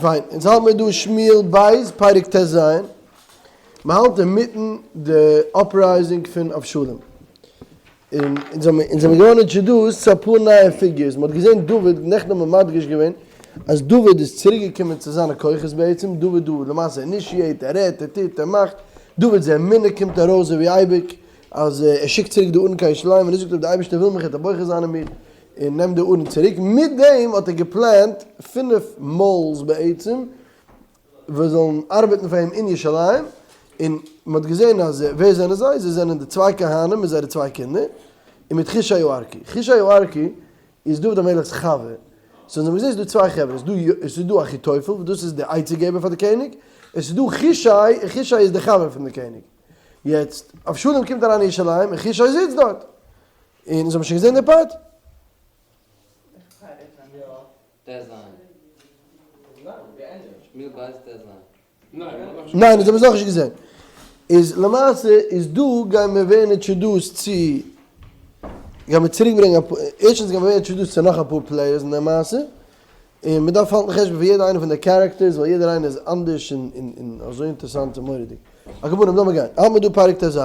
פיין, אונז האלט מיר דא שמואל ב' פרק ט"ז, מען האלט אינמיטן די uprising פון אבשלום, און אונז האבן אונז האבן געווארן introduced צו אפאר נייע figures, מען האט געזען דוד, נעכטן האט מען מדגיש געווען אז דוד איז צוריק געקומען צו זיינע כוחות בעצם, דוד דא למעשה initiate, ער רעדט, ער טוט, ער מאכט, דוד'ס אמונה קומט ארויס אזוי ווי אייביג, אז ער שיקט צוריק די ארון קיין ירושלים, און ער זאגט אויב די אייבערשטער וויל מיך וועט ער בוחר זיין אין מיר, און נעמט די ארון צוריק, מיט דעם האט ער געפלענט פינף moles בעצם וואס זאלן ארבעטן פאר אים אין ירושלים, און מען האט געזען אז ווער זענען זיי? זיי זענען די צוויי כהנים מיט זייערע צוויי קינדער, און מיט חושי הארכי. חושי הארכי איז דוד המלך'ס חבר, so אונז האבן געזען ס'איז דא צוויי חברה, עס איז דא אחיתופל וואס דאס איז די עצה געבער פאר די קעניג, עס איז דא חושי, און חושי איז די חבר פון די קעניג. יעצט, אבשלום קומט אריין אין ירושלים און חושי זיצט דארט. און אונז האבן שוין געזען די part? ניין, אונז האבן עס נאכנישט געזען. איז למעשה איז דא גייען מיר ווערן introduced צו, גייען מיר צוריק ברענגען אפאר, ערשטנס גייען מיר ווערן introduced צו נאך אפאר players אין די מעשה, און מען דארף האלטן חשבון פון יעדע איינע פון די characters ווייל יעדער איינער איז אנדערש און און אזוי אינטערעסאנט און מורא'דיג. על כל פנים לאמיר גיין. האלט מיר דא פרק ט"ז.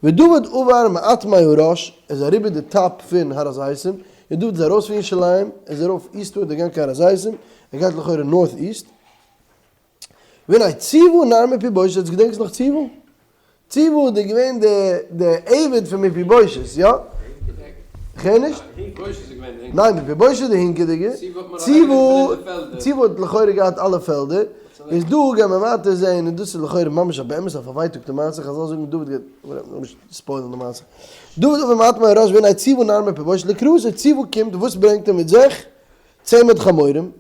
ודוד עבר מאטמי הראש, ער איז אריבער די top פון הר הזיתים, און דוד איז ארויס פון ירושלים, ער איז ארויף eastward ער גייט קיין הר הזיתים, ער גייט לכאורה north east. והנה ציבא נער מפיבושת, עטס געדענקטס נאך ציבא? ציבא איז געווען די די עבד פון מפיבושת, יא? כ'הער נישט? ניין מפיבושת איז די הינקעדיגע, ציבא ציבא האט לכאורה געהאט אלע פעלדער, איז דא גייען מיר ווייטער זעהן און דאס איז לכאורה ממש א באמת א פארווייטאגטע מעשה, חזל זאגן דוד גייט, לאמיר נישט ספוילן די מעשה, דוד עבר מאטמי הראש והנה ציבא נער מפיבושת לקראתו, ציבא קומט וואס ברענגט ער מיט זיך? צמד חמורים.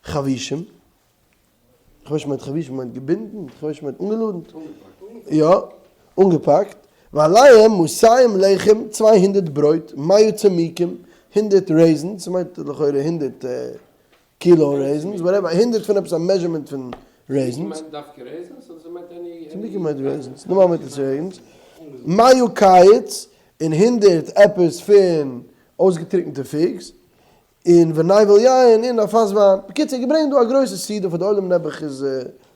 חבושים, כ'ווייס נישט מיינט חבושים מיינט געבינדן, כ'ווייס נישט מיינט אנגעלאדנט, יא, אנגעפאקט, ועליהם מאתים לחם, 200 ברויט, מאה צמיקים, הונדערט raisins, ס'מיינט לכאורה הונדערט קילא raisins, whatever, הונדערט פון עפעס א measurement פון raisins. צמיקים מיינט דווקא raisins אדער ס'מיינט any. צמיקים מיינט raisins, נארמאל מיינט עס raisins, מאה קיץ, און הונדערט עפעס פון אויסגעטריקנטע figs, און ונבל יין און א פאס וויין. בקיצור, געברענגט דא א גרויסע סעודה פאר די עולם נעבעך איז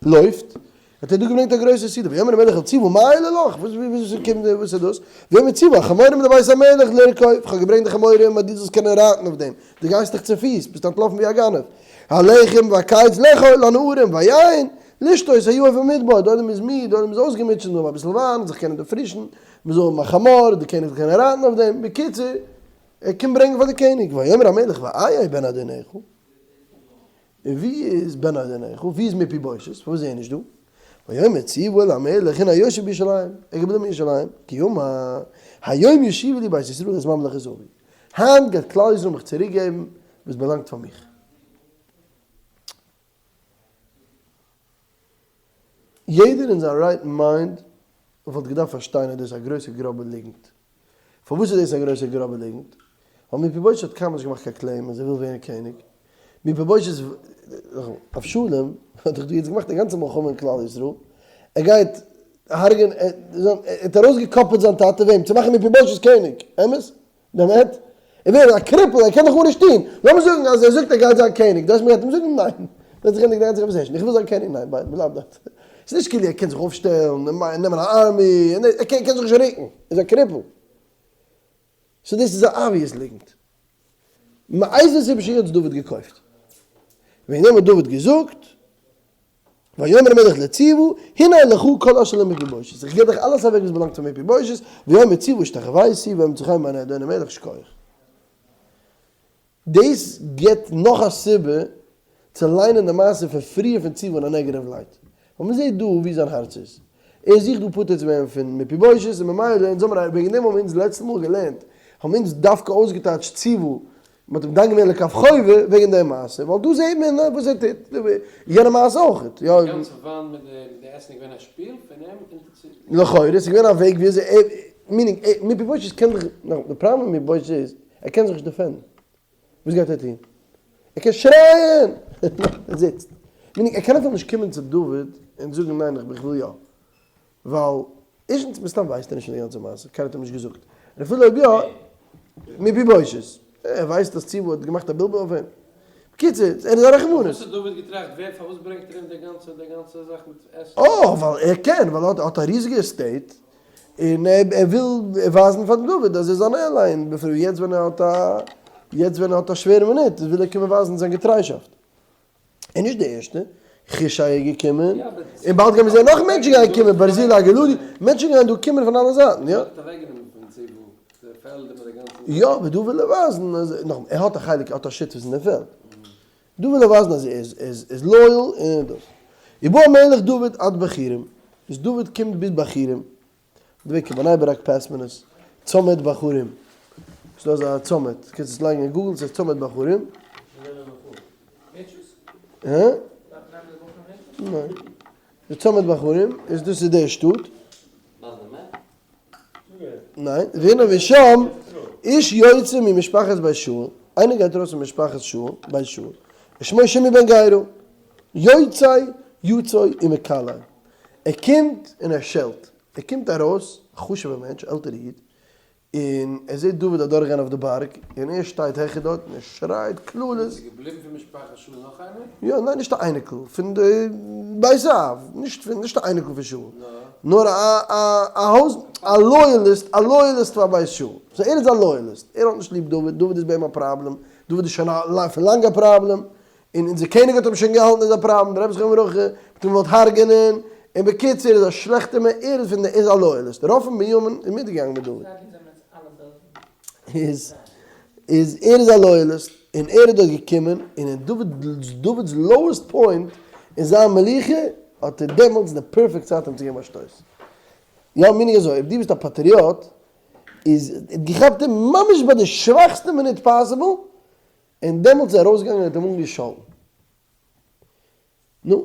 לויפט, האט ער דא געברענגט א גרויסע סעודה, ויאמר המלך אל ציבא מה אלה לך, וואס וואס קומט דא, וואס איז דאס, ויאמר ציבא החמורים לבית המלך לרכוב, איך האב געברענגט די חמורים אז דו זאלסט קענען רייטן אויף דעם, דו גייסט דאך צופיס, ביסט אנטלאפן ווי א גנב, הלחם והקיץ לאכול לנערים והיין לשתות היעף במדבר, די עולם איז מיד, די עולם איז אויסגעמוטשעט, זאל האבן אביסל וויין, זיך קענען דערפרישן, מען זאל האבן א חמור, די קעניג זאל קענען רייטן אויף דעם, בקיצור. ער קומט ברענגען פאר די קעניג, ויאמר המלך ואיה בן אדונך, און ווי איז בן אדונך, ווי איז מפיבושת, פארוואס איז ער נישט דא? ויאמר ציבא אל המלך הנה יושב בירושלים, ער איז געבליבן אין ירושלים, כי אמר היום ישיבו לי בית ישראל את ממלכת אבי, היינט גייט כלל ישראל מיך צוריק געבן וואס באלאנגט פאר מיך. יעדער אין זיין right mind וואלט געדארפט פארשטיין אז דאס איז א גרויסע גראבע ליגנט. פארוואס איז דאס א גרויסע גראבע ליגנט? ווייל מפיבושת האט קיינמאל נישט געמאכט קיין claim אז ער וויל ווערן קעניג. מפיבושת, אבשלום האט דאך דא יעצט געמאכט א גאנצע מלחמה אין כלל ישראל, ער גייט הרג'ען, ער האט ארויסגעקאפעט זיין טאטע וועם? צו מאכן מפיבושת קעניג, אמת? באמת? ער ווערט א cripple, ער קען דאך גארנישט טון, לאמיר זאגן אז ער זאגט ער גייט זיין קעניג, דו האסט מיר גייט אים זאגן ניין, וועט זיך ענדיגן די גאנצע conversation, איך וויל זיין קעניג, ניין ביי, בלייב דארט. ס'איז נישט כאילו ער קען זיך אויפשטעלן, נעמען א army, ער קען זיך נישט רוקן, ער איז א cripple. so דאס איז א obvious ליגנט. מאיזה סיבה שיהיה האט דוד געקויפט. וועגן דעם האט דוד געזאגט, ויאמר המלך לציבא, הנה לך כל אשר למפיבושת, איך געב דיך אלעס אוועק וואס באלאנגט פאר מפיבושת, ויאמר ציבא השתחוויתי, ואמצא חן בעיני אדוני המלך שכוח. דאס גיבט נאך א סיבה צו ליינען די מעשה פון פריער פון ציבא אין א negative light, ווייל מען זעט דא ווי זיין הארץ איז, ער זוכט דא פטור צו ווערן פון מפיבושת און ממילא אונז האבן וועגן דעם האבן אונז לעצטע מאל געלערנט, האבן אונז דווקא אויסגעטייטשט ציבא, מען האט אים דן געווען לכף חובה וועגן די מעשה, ווייל דא זעט מען וואס ער טוט, יענע מעשה אויך, יא. די גאנצע וויין מיט די עסן איז געווען א שפיל פון אים אונטערצו. לכאורה, ס'איז געווען א וועג ווי אזוי ער, meaning, מפיבושת קען זיך, די פראבלעם מיט מפיבושת איז, ער קען זיך נישט defend ן. וואס גייט ער טון? ער קען שרייען! ער זיצט. meaning ער קען אפילו נישט קומען צו דוד און זאגן ניין איך וויל יא. ווייל ערשטנס מסתם ווייסט ער נישט פון די גאנצע מעשה, קיינער האט אים נישט געזאגט. און אפילו אויב יא, מפיבושת. ער ווייסט אז ציבא האט געמאכט א בלבול אויף אים. בקיצור, ער איז א רחמנות. וואס האט דוד געטראכט? ווער פארוואס ברענגט ער אים די גאנצע די גאנצע זאך מיט עסן? אה, ווייל ער קען, ווייל ער האט א ריזיגע estate, און ער וויל ווייזן פאר דוד אז ער איז אן ally, און בפרט יעצט ווען ער האט א יעצט ווען ער האט א שווערע מינוט וויל ער קומען ווייזן זיין געטריישאפט. און נישט די ערשטע, חושי איז געקומען, און באלד גייען מיר זען נאך מענטשן גייען קומען, ברזילי הגלעדי, מענטשן גייען דא קומען פון אלע זייטן, יא. יא, אבער דא וויל ער ווייזן אז, נאכאמאל, ער האט א חלק, ער האט א שותפות אין די פעלד. דא וויל ער ווייזן אז ער איז איז loyal און דאס. ובא המלך דוד עד בחורים, איז דוד קומט ביז בחורים, די וועג קיין בני ברק pass ט מען עס, צומת בחורים, ס'איז דא אזא צומת, קענסט עס לייגן אין Google, ס'הייסט צומת בחורים. הא? ניין. די צומת בחורים איז דאס איז די שטאט. ניין, והנה ושם איש יוצא ממשפחת בית שאול, איינער גייט ארויס פון משפחת שאול, בית שאול, ושמו שמעי בן גרא, יוצא יצא ומקלל, ער קומט און ער שעלט, ער קומט ארויס, א חשוב'ער מענטש, א עלטערע איד, און ער זעט דוד אדורכגיין אויף די בארג, און ער שטייט העכער דארט און ער שרייט קללות. איז געבליבן פון משפחת שאול נאך איינער? יא, ניין נישט א אייניקל, פון די בית אב, נישט פון נישט א אייניקל פון שאול, נאר א א א הויז א loyalist א loyalist פאר בית שאול, so ער איז א loyalist, ער האט נישט ליב דוד, דוד איז ביי אים א פראבלעם, דוד איז שוין א פון לאנג א פראבלעם, און אונזער קעניג האט אים שוין געהאלטן איז א פראבלעם, דער רבי זכרונו לברכה האט אים געוואלט הרג'ענען, און בקיצור איז א שלעכטער מענטש, ער איז פון די ער איז א loyalist, רוב פון בנימין איז מיטגעגאנגען מיט דוד. איז איז ער איז א loyalist, און ער איז דארט געקומען, און אין דוד דוד'ס lowest point אין זיין מלוכה האט ער דעמאלטס די perfect צייט אים צו געבן א שטויס. יא meaning אזוי, אויב דו ביסט א פאטריאט, איז ער האט געכאפט אים ממש ביי די שוואכסטע מינוט possible, און דעמאלטס איז ער ארויסגעגאנגען און האט אים אנגעשאלטן. נו,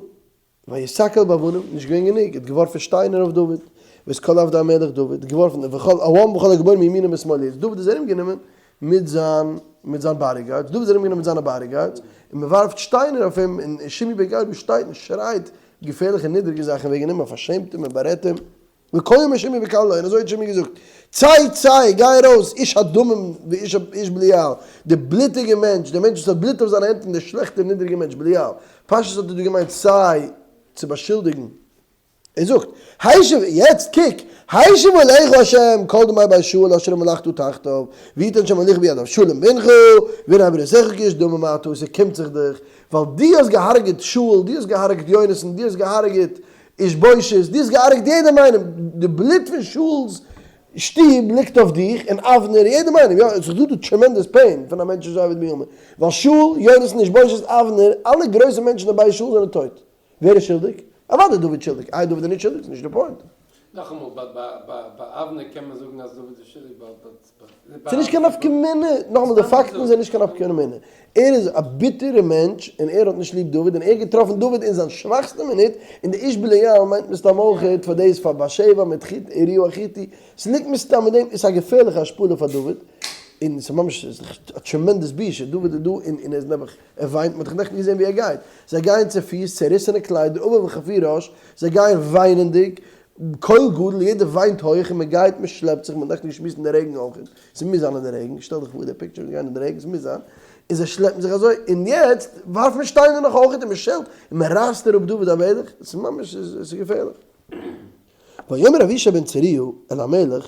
ויסקל באבנים, נישט געווען גענוג, ער האט געווארפן שטיינער אויף דוד, ואת כל עבדי המלך דוד, געווארפן, וכל העם וכל הגיבורים מימינו ומשמאלו, איז דוד איז ארומגענומען מיט זיין מיט זיין bodyguards, דוד איז ארומגענומען מיט זיינע bodyguards, און מען ווארפט שטיינער אויף אים, און שמעי בן גרא שטייט און שרייט געפערליכע נידריגע זאכן וועגן אים, מען פארשעמט אים, מען בארעדט אים. וכה אמר שמעי בקללו, און אזוי האט שמעי געזאגט, צא צא, גיי ארויס, איש הדמים ואיש בליעל, דער בלוטיגער מענטש, דער מענטש וואס האט בלוט אויף זיינע הענט און דער שלעכטער נידריגער מענטש בליעל. פשטות האט ער דא געמיינט סיי צו באשולדיגן. ער זאגט, השיב, יעצט קוק, השיב עליך ה' כל דמי בית שאול אשר המלכת תחתיו, ויתן שם המלוכה ביד אבשלום בנך, והנה בריתך כאיש דמים אתה, ס'קומט זיך דיך, ווייל דו האסט געהארגעט שאול, דו האסט געהארגעט יונתן, דו האסט געהארגעט איש בושת, דו האסט געהרג'ט יעדעם איינעם, די בלוט פון שאול'ס שטוב ליגט אויף דיך, און אבנר, יעדעם איינעם, יא, עס איז דא דא tremendous pain פון א מענטש אין שבט בנימין, ווייל שאול, יונתן, איש בושת, אבנר, אלע גרויסע מענטשן אין בית שאול זענען טויט. ווער איז שולדיג? אוודאי דוד שולדיג, איי דוד איז נישט שולדיג? ס'איז נישט די point. נאכאמאל, ביי אבנר קען מען זאגן אז דוד איז שולדיג, ווייל. ס'איז נישט קיין נפקא מינה, נאכאמאל די פאקטן זענען נישט קיין נפקא מינה, ער איז א ביטערע מענטש און ער האט נישט ליב דוד און ער האט געטראפן דוד אין זיין שוואכסטע מינוט, און די איש בליעל מיינט מסתם אויכעט פאר דאס פאר בת שבע מיט אוריה החיתי, ס'ליגט מסתם אין דעם, איז א געפערליכע השפלה פאר דוד, און ס'איז ממש א tremendous בושה, דוד איז דא און ער איז נעבעך, ער וויינט, מ'האט דאך נעכטן געזען ווי ער גייט, זיי גייען צופיס, צעריסענע קליידער, אבל וחפוי ראש, זיי גייען וויינענדיג, קול גדול, יעדער וויינט הויך און מען גייט מען שלעפט זיך, מען האט נעכטן געשמועסט אין די רעגן אויך, ס'מוז זיין אין די רעגן, שטעל דיך פאר די picture גיין אין די רעגן, ס'מוז זיין, און זיי שלעפן זיך אזוי, און יעצט ווארפט מען שטיינער נאך אויך און מען שעלט, און מען רייסט אראפ דוד המלך, ס'איז ממש ס'איז געפערליך. ויאמר אבישי בן צרויה אל המלך,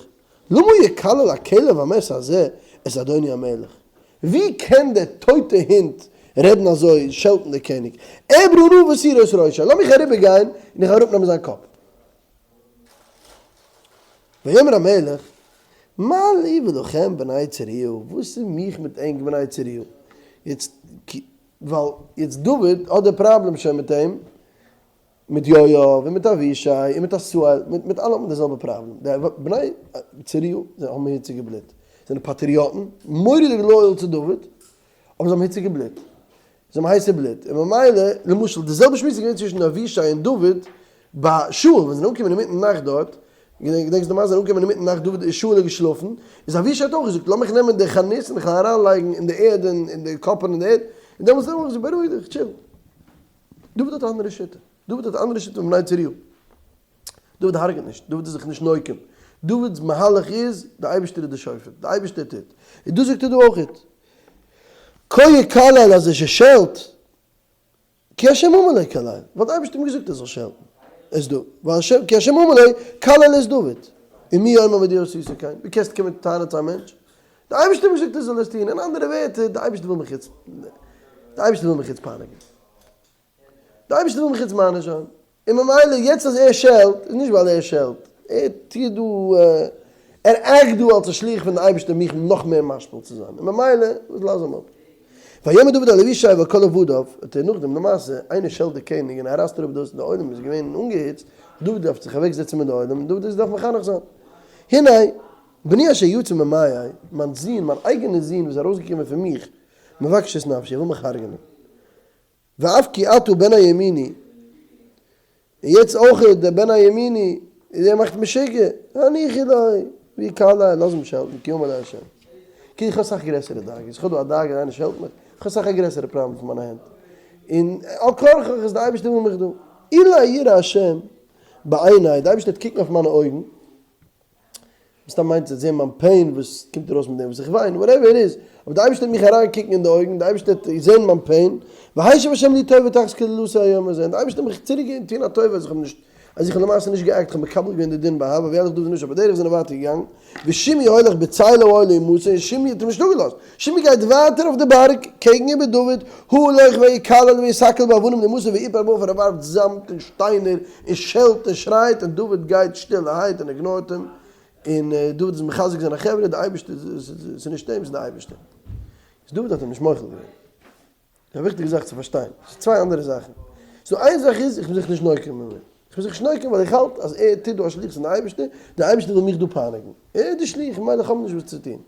למה יקלל הכלב המת הזה את אדוני המלך? ווי קען דער טויטע הונט רעדן אזוי, שעלטן דער קעניג? אעברה נא ואסירה את ראשו, לאמיך אריבערגיין און איך אראפנעמען זיין קאפ. ויאמר המלך, מה לי ולכם בני צרויה, וואס איז מיך מיט ענק בני צרויה? יעצט, ווייל יעצט דוד האט די פראבלעם שוין מיט אים, מיט יואב און מיט אבישי און מיט עשהאל, מיט מיט אלע האט מען די זעלבע פראבלעם, די בני צרויה זיי האבן היציגע בלוט, זענען פאטריאטן, מורא'דיג loyal צו דוד, אבער זיי האבן היציגע בלוט, זיי האבן הייסע בלוט, און ממילא, למשל די זעלבע שמועס איז געווען צווישן אבישי און דוד ביי שאול, ווען זיי זענען אנגעקומען אינמיטן נאכט דארט, געדענקסט די מעשה, זיי זענען אנגעקומען אינמיטן נאכט דוד און שאול איז געשלאפן, איז אבישי האט אויך געזאגט לאמיך נעמען די חנית און איך וועל אריינלייגן אין די ערד און די קאפען אין די ערד, און דעמאלטס האט ער אויך געזאגט בארואיג דיך, chill. דוד האט א אנדערע שיטה, דוד האט א אנדערע שיטה פון בני צרויה, דוד הרג'ט נישט, דוד איז זיך נישט נוקם, דוד'ס מהלך איז, די אייבערשטער איז די שופט, די אייבערשטער טוט, און דאס זאגט ער דא אויכעט. כה יקלל אז ער שעלט, כי השם אמר לו קלל, ווייל די אייבערשטער האט אים געזאגט ער זאל שעלטן, את דוד, ווייל השם, כי השם אמר לו קלל את דוד, ומי יאמר מדוע עשית כן, ווי קענסטו קומען טענה'ן צו א מענטש, די אייבערשטער האט אים געזאגט ער זאל עס טון, אין אנדערע ווערטער, די אייבערשטער וויל מיך יעצט, די אייבערשטער וויל מיך יעצט פייניגן. די אייבערשטער וויל מיך יעצט מעניש זיין, און ממילא יעצט אז ער שעלט, איז נישט ווייל ער שעלט, ער טוט דא, ער act דא אלס א שליח פון די אייבערשטער מיך נאך מער משפיל צו זיין, און ממילא, וואס לאז אים אפ. ויאמר דוד אל אבישי ואל כל עבדיו, האט ער נאכדעם, למעשה, איינער שעלט די קעניג און ער רייסט אראפ דאס, און די עולם איז געווען אנגעהיצט, דוד דארף זיך אוועק זעצן מיט די עולם, און דוד איז דארף מחנך זיין. הנה, בני אשר יצא ממעי, מיין זון, מיין אייגענער זון וואס איז ארויסגעקומען פון מיך, מבקש את נפשי, ער וויל מיך הרג'נען. ואף כי עתה בן הימיני, און יעצט אויך דער בן הימיני, איז ער מאכט משוגע, הניחו לו, ויקלל, לאז אים שעלטן, כי אמר לו השם. כי איך האב אסאך גרעסערע דאגות, איך האב דא א דאגה אז איינער שעלט מיך, איך האב אסאך א גרעסערע פראבלעם אויף מיינע הענט, און על כרחך איז די אייבערשטער וויל מיך דא. אולי יראה השם בעיני, די אייבערשטער וועט קוקן אויף מיינע אויגן, מסתם מיינט ער זעהן מיין pain וואס קומט ארויס מיט דעם וואס איך וויין, whatever it is, אבער די אייבערשטער וועט מיך אריין קוקן אין די אויגן, די אייבערשטער וועט זעהן מיין pain, והשיב השם לי טובה תחת קללתי היום הזה, און די אייבערשטער וועט מיך צוריק געבן טון א טובה אז איך האב נישט, אז איך האב למעשה נישט גע act, איך האב מקבל געווען די דין באהבה, וילך דוד ואנשיו בדרך זענען ווייטער געגאנגען, ושמעי הולך בצל ההר לעומתו, און שמעי האט אים נישט אפגעלאזט, שמעי גייט ווייטער אויף די בארג קעגן איבער דוד, הוא הולך ויקלל ויסקל באבנים לעומתו ויפח בעפר ער ווארפט זאמד און שטיינער און שעלט און שרייט און דוד גייט שטילערהייט און ignore ט אים, און דוד איז מחזק זיינע חברה, די אייבערשטער, ס'איז נישט אים ס'איז די אייבערשטער. איז דוד האט אים נישט מוחל געווען. ס'איז א וויכטיגע זאך צו פארשטיין. ס'איז צוויי אנדערע זאכן. ס'דא איין זאך איז, איך בין זיך נישט נוקם אין אים. איך בין זיך נישט נוקם ווייל איך האלט אז ער טוט דא א שליחות פון די אייבערשטער, די אייבערשטער וויל מיך דא פייניגן. ער איז די שליח, ממילא איך האב נישט וואס צו טון.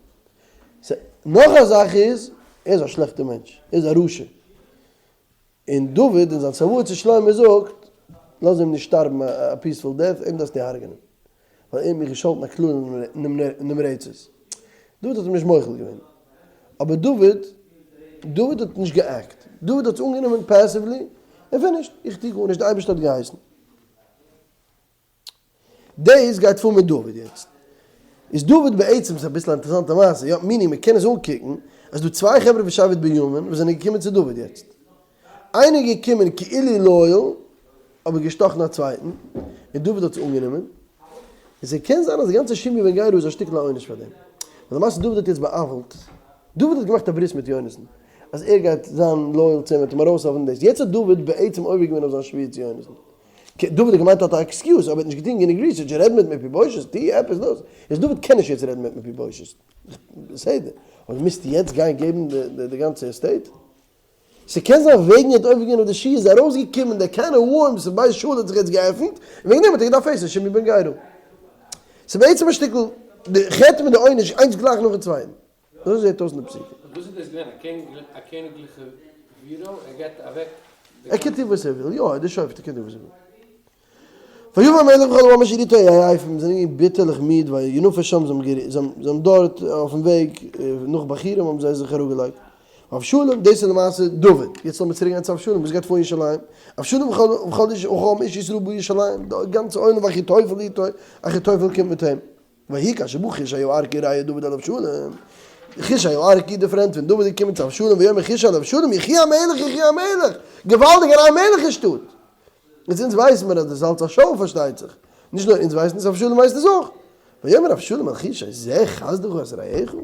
נאך א זאך איז, ער איז א שלעכטער מענטש. ער איז א רשע. און דוד אין זיין צוואה צו שלמה זאגט, לאז אים נישט שטארבן א peaceful death, אים דארפסטו הרג'נען, ווייל ער האט מיך געשאלטן א קללה נמרצת. דוד האט אים נישט מוחל געווען. אבער דוד, דוד האט נישט גע act. דוד האט עס אנגענומען passively, און finished, איך טו גארנישט, די אייבערשטער האט געהייסן. דאס גייט פאר מיט דוד יעצט. איז דוד בעצם, ס'איז אביסל א אינטערעסאנטע מעשה, יא, meaning מ'קען עס אנקוקן, אז ס'דא צוויי חברה פון שבט בנימין וואס זענען געקומען צו דוד יעצט. איינער איז געקומען כאילו loyal, אבער געשטאכן א צווייטן, און דוד האט עס אנגענומען. און ס'קען זיין אז די גאנצע שמעי בן גרא איז א שטיקל א עונש פאר דעם. ווייל למעשה דוד האט יעצט בא'עוול'ט. דוד האט געמאכט א ברית מיט יונתן, אז ער גייט זיין loyal צו אים, וועט אים ארויסהעלפן דאס. יעצט האט דוד בעצם עובר געווען אויף זיין שבועה צו יונתן. דוד האט געמיינט ער האט א excuse, אבער ער האט נישט געטון גענוג research, רעד מיט מפיבושת, טו עפעס דאס, איז דוד קען נישט יעצט רעדן מיט מפיבושת, בסדר, אבער מוזט יעצט גיין געבן די גאנצע estate? ס'קען זיין וועגן ער האט עובר געווען אויף די שבועה איז ארויסגעקומען די can of worms פון בית שאול האט זיך יעצט געעפנט, און וועגן דעם האט ער געדארפט face ן שמעי בן גרא. ס'בעצם א שטיקל די חטא מיט די עונש איינס גלייך נאכן צווייטן. אזוי זעט אויס אין די פסוקים. וואס איז דאס געווען א קעניגליכע ביורא? ער געבט אוועק די ער קען טון וואס ער וויל, יא, ער איז דער שופט, ער קען טון וואס ער וויל. ויבא המלך וכל העם אשר איתו עייפים, זיי זענען געווען ביטערליך מיד, וינפש שם, זיי האבן דארט אויפן וועג נאך בחורים האבן זיי זיך אראפגעלייגט. אבשלום, דאס איז למעשה דוד, יעצט לאמיר צוריק גיין צו אבשלום, וואס גייט פאר אין ירושלים? אבשלום וכל איש וכל עם איש ישראל בירושלים, די גאנצע עולם ואחיתופל איתו, אחיתופל קומט מיט אים. ויהי כאשר בא חושי הארכי רע דוד אל אבשלום, חושי הארכי די friend פון דוד איז געקומען צו אבשלום ויאמר חושי אל אבשלום יחי המלך יחי המלך, געוואלדיג א נייע מלך אין שטאט! יעצט אונז ווייסן מיר אז דאס איז אלץ א show פארשטייט זיך, נישט נאר אונז ווייסן עס אבשלום ווייסט עס אויך, ויאמר אבשלום אל חושי זה חסדך את רעך?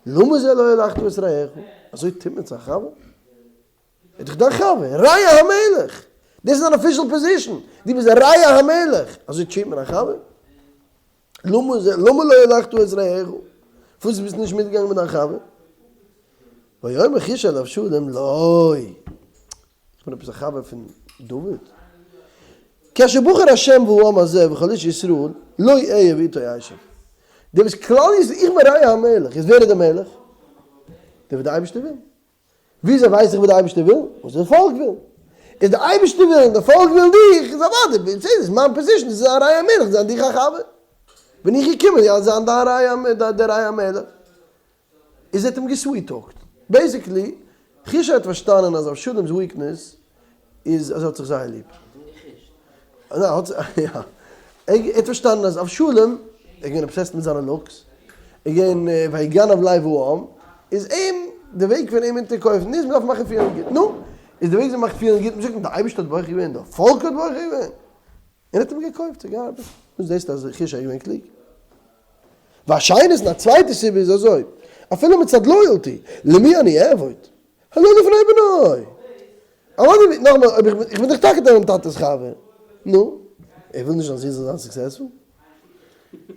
למה זה לא הולכת את רעך? אזוי טוט מען צו א חבר? איז דאך דיין חבר, רע המלך! דאס איז אן official position, דו ביסט דער רע המלך! אזוי treat מען א חבר? למה זה, למה לא הולכת את רעך? פארוואס ביסטו נישט מיטגעגאנגען מיט דיין חבר? ויאמר חושי אל אבשלום, לא! איך בין עפעס א חבר פון דוד? כאשר בחר השם והעם הזה וכל איש ישראל, לא אהיה ואיתו אשב. דו ביסט כלל ישראל, איך בין רע המלך, איז ווער איז דער מלך? דער וואס דער אייבערשטער וויל. וויאזוי ווייס איך וואס די אייבערשטער וויל? וואס די פאלק וויל. איז די אייבערשטער וויל און די פאלק וויל דיך, איז אוודאי, בסדר, איז מיין position צו זיין רע המלך, זיין דיך א חבר. בין איך געקומען יא זיין דיין רע דער רע המלך. איז ער האט אים גע sweet talked. Basically, חושי האט פארשטאנען אז אבשלום'ס weakness איז אז ער האט זיך זייער ליב. ניין, האט זיך, יא. ער האט פארשטאנען אז אבשלום איז געווען obsessed מיט זיינע looks, ער איז געווען ויגנב לב העם, איז אים. די וועג פון אים אונטערקויפן איז מ'דארף מאכן פילן גוט. נו, איז די וועג וויאזוי מ'מאכט פילן גוט, מ'זאגט אים די אייבערשטער האט בוחר געווען, די פאלק האט בוחר געווען, און ער האט אים געקויפט, ס'האט געארבעט. נו, זעסטו אז חישי איז געווען קלוג. והשנית, און א צווייטע סיבה איז אזוי, אפילו מצד loyalty, למי אני אעבוד? הלא לפני בנו! אוודאי, נאכאמאל, אויב איך בין, איך בין דאך טאקע דיין טאטע'ס חבר. נו, ער וויל נישט זיין זון זאל זיין successful?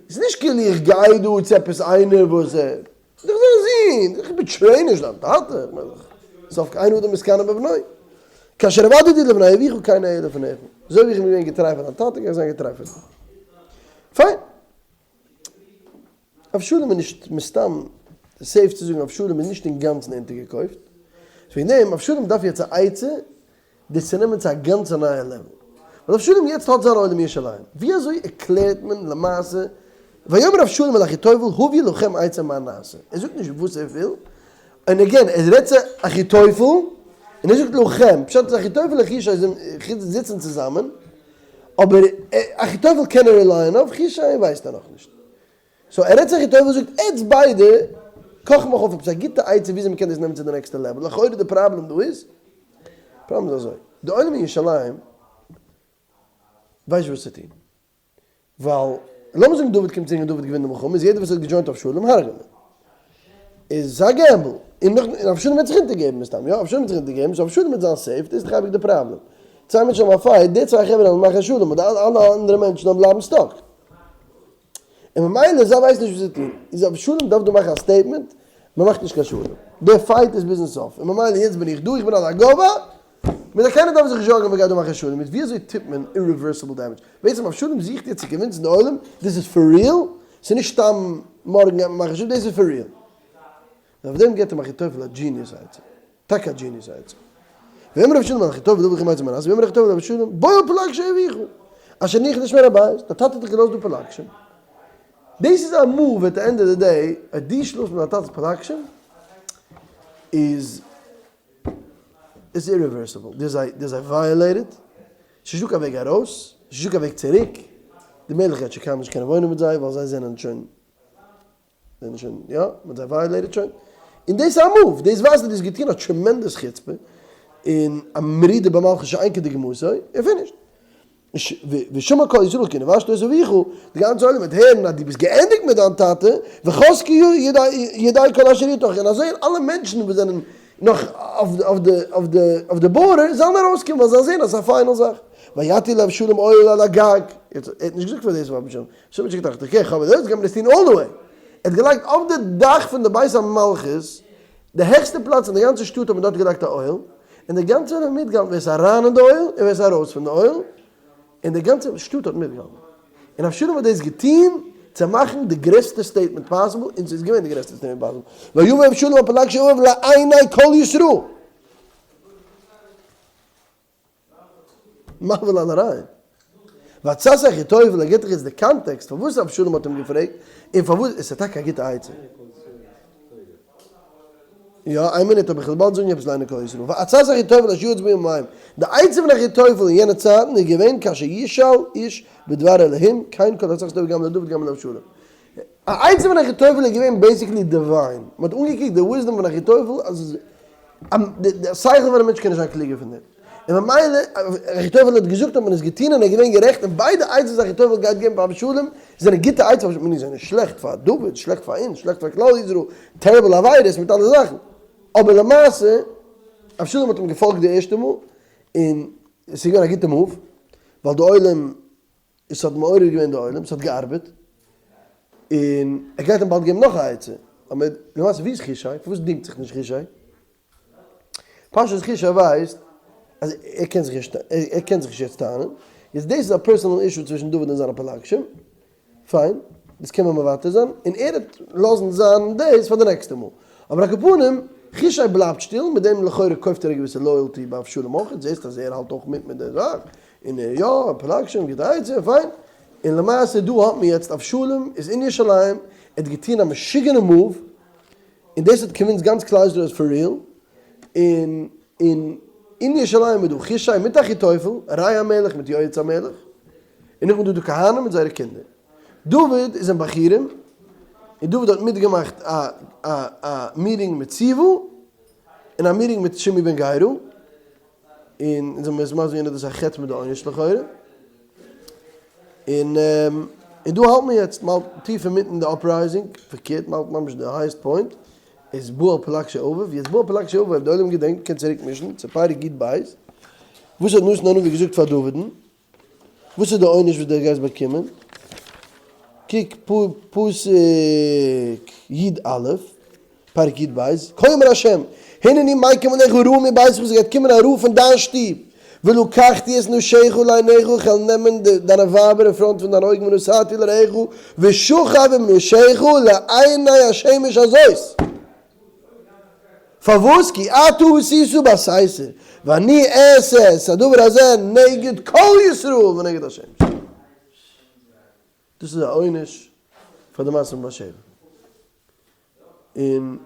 ס'איז נישט כאילו איך גיי דא צו עפעס איינער וואס ער, ס'איז דאך זיין זון, איך betray נישט דיין טאטע, איך מיין דאך, סוף אין אדם מתקנא בבנו. כאשר עבדתי לפני אביך כן אהיה לפניך. אזוי ווי איך בין געווען געטריי פאר דיין טאטע גיי איך זיין געטריי פאר דיר. פיין. אבשלום איז נישט מסתם safe צו זאגן אבשלום איז נישט אינגאנצן אונטערגעקויפט, וועגן דעם אבשלום דארף יעצט א עצה דאס צו נעמען צו א גאנצע נייע level, ווייל אבשלום יעצט האט זיין עולם ירושלים, ווי אזוי ערקלערט מען למעשה ויאמר אבשלום אל אחיתופל הביאו לכם עצה מה נעשה, ער זאגט נישט וואס ער וויל, און again ער רעדט צו אחיתופל און ער זאגט לכם, פשט איז אחיתופל און חושי זיצן צוזאמען, אבער אחיתופל קען ער rely ען אויף, חושי ווייסט ער נאכנישט. so ער רעדט צו אחיתופל און זאגט עטץ ביידע קאך מיך אויף עפעס א גוטע עצה וויאזוי מ'קען דאס נעמען צו די נעקסטע level, לכאורה די פראבלעם דא איז, פראבלעם איז אזוי, די עולם אין ירושלים ווייסט נישט וואס צו טון, ווייל לאמיר זאגן דוד קומט צוריק און דוד געווינט די מלחמה איז יעדער וואס האט גע join ט אבשלום הרג'ענען, איז א gamble, און נאך און אבשלום וועט זיך אונטערגעבן מסתם, יא אבשלום וועט זיך אונטערגעבן, so אבשלום וועט זיין safe, דאס איז דאך אייביג די פראבלעם, צוויי מענטשן האבן א fight, די צוויי חברה וועלן מאכן שלום, אבער אלע אנדערע מענטשן וועלן בלייבן stuck. און ממילא זיי ווייסן נישט וואס צו טון, איז אבשלום דארף דא מאכן א statement, מען מאכט נישט קיין שלום, די fight איז ביזן סוף, און ממילא יעצט בין איך דא, איך בין על הגובה, מיט א קיינער דארף זיך נישט זארגן מען גייט דא מאכן שלום, איז ווי אזוי טוט מען irreversible damage? בעצם אבשלום זוכט יעצט צו convince ן די עולם, דאס איז for real, ס'איז נישט סתם מארגן גייט מען מאכן שלום, דאס איז for real. און אויף דעם געבט אים אחיתופל א genius עצה, טאקע א genius עצה. ויאמר אבשלום אל אחיתופל הבה לכם עצה מה נעשה, ויאמר אחיתופל אל אבשלום בוא אל פלגשי אביך, אשר הניח לשמור הבית, דיין טאטע האט דיך געלאזט דא פלגשים, דאס איז א move at the end of the day, אז דו שלאפסט מיט דיין טאטע'ס פלגשים, איז איז irreversible, דו האסט זיי violated, ס'נישט דא קיין וועג ארויס, ס'נישט דא קיין וועג צוריק, די מלך גייט שוין קיינמאל נישט קענען וואוינען מיט זיי ווייל זיי זענען שוין זענען שוין יא, מ'האט זיי violated שוין, און דאס איז א move, דאס ווייזט אז דו האסט געטון א tremendous חוצפה, און א מרידה במלכות שאין כדוגמתו, און finished. ושמע כל ישראל כי נבשת את אביך, די גאנצע עולם וועט הערן אז דו ביסט געענדיגט מיט דיין טאטע, וחזקו ידי כל אשר איתך, און אזוי אלע מענטשן וואס זענען נאך אויף די border זאלן ארויסקומען ווייל זיי זעען אז ס'איז א final זאך. ויטיל אבשלום עול על הגג, ער האט נישט געזאגט פאר דאס פאר אבשלום, אבשלום האט שוין געטראכט, okay כ'האב עס, גייט מען עס טון all the way. ער האט געלייגט אויף די דאך פון די בית המלכות, די העכסטע פלאץ אין די גאנצע שטאט האט מען דארט געלייגט א אוהל, און די גאנצע וועלט האט מיטגעהאלטן ווער עס איז אריין אין די אוהל און ווער עס איז ארויס פון די אוהל, און די גאנצע שטאט האט מיטגעהאלטן. און אבשלום האט דאס געטון צו מאכן די גרעסטע statement possible, און ס'איז געווען די גרעסטע statement possible, ויבא אבשלום אל פלגשי אביו לעיני כל ישראל. מבהיל על הרעיון. ועצת אחיתופל, ער גיבט דאך יעצט די context פארוואס אבשלום האט אים געפרעגט, און פארוואס עס איז טאקע א גוטע עצה. יא, איין מינוט, אבער איך וועל באלד זאגן עפעס לעיני כל ישראל. ועצת אחיתופל אשר יעץ בימים ההם. די עצה פון אחיתופל אין יענע צייטן איז געווען כאשר ישאל איש בדבר אלהים, כן כל עצת אחיתופל גם לדוד גם לאבשלום. א עצה פון אחיתופל איז געווען basically divine, מען האט אנגעקוקט די wisdom פון אחיתופל אז די שכל פון א מענטש קען נישט זיין קלוגער פון דעם, און ממילא אחיתופל האט געזאגט האט מען עס געטון און ער איז געווען גערעכט, און ביידע עצות וואס אחיתופל גייט געבן פאר אבשלום זענען גוטע עצות פאר אבשלום, זענען שלעכט פאר דוד, שלעכט פאר אונז, שלעכט פאר כלל ישראל, terrible עבירות מיט אלע זאכן, אבער למעשה אבשלום האט אים געפאלגט די ערשטע מאל און עס איז געווען א גוטע move, ווייל די עולם עס האט מעורר געווען די עולם, עס האט געארבעט, און ער גייט אים באלד געבן נאך א עצה, אבער למעשה ווי איז חושי? פארוואס דינגט זיך נישט חושי? פשט חושי ווייסט אז ער קען זיך נישט ער קען זיך נישט יעצט טענה'ן, איז דאס איז א personal issue צווישן דוד און זיינע פלגשים, פיין, דאס קען מען מוותר זיין, און ער וועט לאזן זיין דאס פאר די נעקסטע מאל. אבער על כל פנים, חושי בלייבט שטיל, מיט דעם לכאורה קויפט ער א געוויסע loyalty ביי אבשלום אויך, זעסט אז ער האלט אויך מיט מיט די זאך, און ער יא, פלגשים, גוטע עצה, פיין. און למעשה דא האט מען יעצט אבשלום איז אין ירושלים, ער האט געטון א משוגענע move, און דאס האט convinced גאנץ כלל ישראל אז for real, און און אין ירושלים איז דא חושי מיט אחיתופל, רעי המלך מיט יועץ המלך, און נאכדעם איז דא די כהנים מיט זייערע קינדער. דוד איז אין בחורים, און דוד האט מיטגעמאכט א א א meeting מיט ציווא. אין א מיטינג מיט שמעי בן גרא, און אונז האבן עס מסביר געווען אז דאס איז א חטא מיט די עונש לכאורה, און און דא האלט מען יעצט, מ'האלט טיף אינמיטן די אפרייזינג, פארקערט מ'האלט ממש די הייעסט פוינט, איז בא על פלגשי אביו, יעצט בא על פלגשי אביו, אויב די עולם געדענקט קען צוריק מישן צו פרק י"ב, וואס האט נתן הנביא געזאגט פאר דוד'ן? וואס איז די עונש וואס דו גייסט באקומען? קוק פסוק י"א, פרק י"ב, כה אמר ה', הנני מקים עליך רעה מביתך, עס גייט קומען א רעה פון דיין שטוב, ולקחתי את נשיך לעיניך, איך וועל נעמען דיינע ווייבער אין פראנט פון דיינע אויגן ונתתי לרעך, ושכב עם נשיך לעיני השמש הזאת. פארוואס? כי אתה עשית בסתר, ואני אעשה את הדבר הזה נגד כל ישראל ונגד השמש. דאס איז א עונש פאר די מעשה מיט בת שבע. און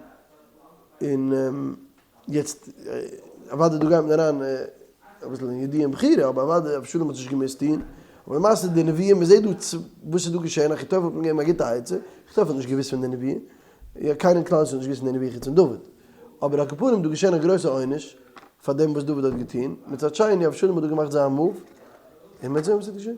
און יעצט אוודאי דא גייט מען אריין אביסל אין ידיעה און בחירה, אבער אוודאי אבשלום האט נישט געמוזט טון, אבער למעשה די נביאים, מען זעט דא וואס איז דא געשען, אחיתופל האט אים געגעבן א גוטע עצה, אחיתופל האט נישט געוואוסט פון די נביאים, יא קיינער אין כלל ישראל האט נישט געוואוסט פון די נבואה חוץ פון דוד. אבער על כל פנים דא געשען א גרויסע עונש פאר דעם וואס דוד האט געטון, מצד שני אבשלום האט דא געמאכט זיין move, און מ'וועט זען וואס וועט געשען.